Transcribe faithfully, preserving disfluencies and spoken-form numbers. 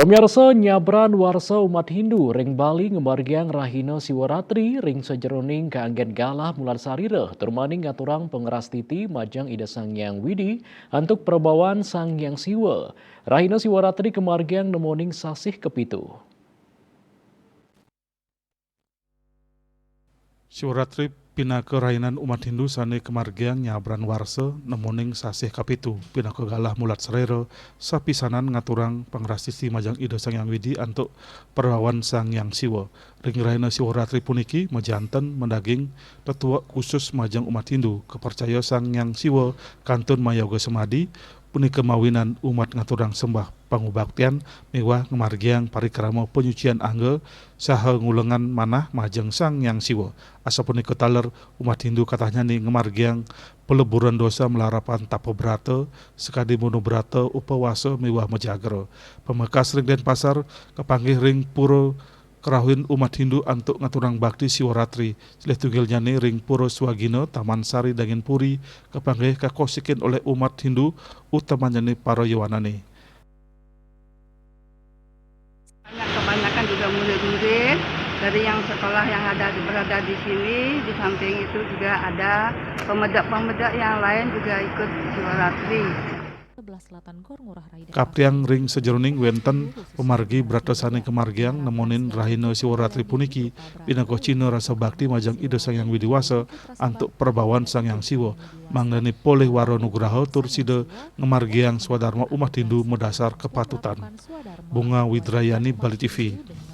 Pemirsa, nyabran warsa umat Hindu ring Bali ngamargiang Rahina Siwaratri ring sajeroning kaanggen galah mulat sarira tur maning ngaturang pangrastiti majeng Ida Sang Hyang Widi antuk prabawan Sang Hyang Siwa. Rahina Siwaratri kamargiang nemoning sasih kapitu. Siwaratri pinaka rahinan umat Hindu sane kamargiang nyabran warsa nemoning sasih kapitu pinaka galah mulat sarira sapisanan ngaturang pangrastiti majeng Ida Sang Hyang Widi antuk prabawan Sang Hyang Siwa. Ring rahina Siwaratri puniki majanten madaging tetuek khusus majeng umat Hindu kapercaya Sang Hyang Siwa kantun mayoga samadi, punika mawinan umat ngaturang sembah pangubaktian miwah ngamargiang parikrama panyucian angga saha ngulengang manah majeng Sang Hyang Siwa. Asapunika taler umat Hindu katahnyane ngamargiang peleburan dosa malarapan tapa brata, sakadi muna brata, upawasa miwah majagra. Pamekas ring Denpasar kapanggih ring pura karauhin umat Hindu antuk ngaturang bakti Siwaratri, silih tunggilnyane ring Pura Swagina, Taman Sari Danginpuri, kapanggih kakosikin olih umat Hindu, utamanyane para yowanane. Banyak, kebanyakan juga murid-murid dari yang sekolah yang ada di, berada di sini. Di samping itu juga ada pemedek-pemedek yang lain juga ikut Siwaratri. Sebelah selatan Gor Ngurah Rai Denpasar. Kaptiang ring sajeroning wenten pamargi brata sane kamargiang nemonin rahina Siwaratri puniki pinaka cihna rasa bakti majeng Ida Sang Hyang Widi Wasa antuk prabawan Sang Hyang Siwa, mangdane polih wara nugraha tur sida ngamargiang swadarma umat Hindu madasar kapatutan. Bunga Widrayani, Bali T V.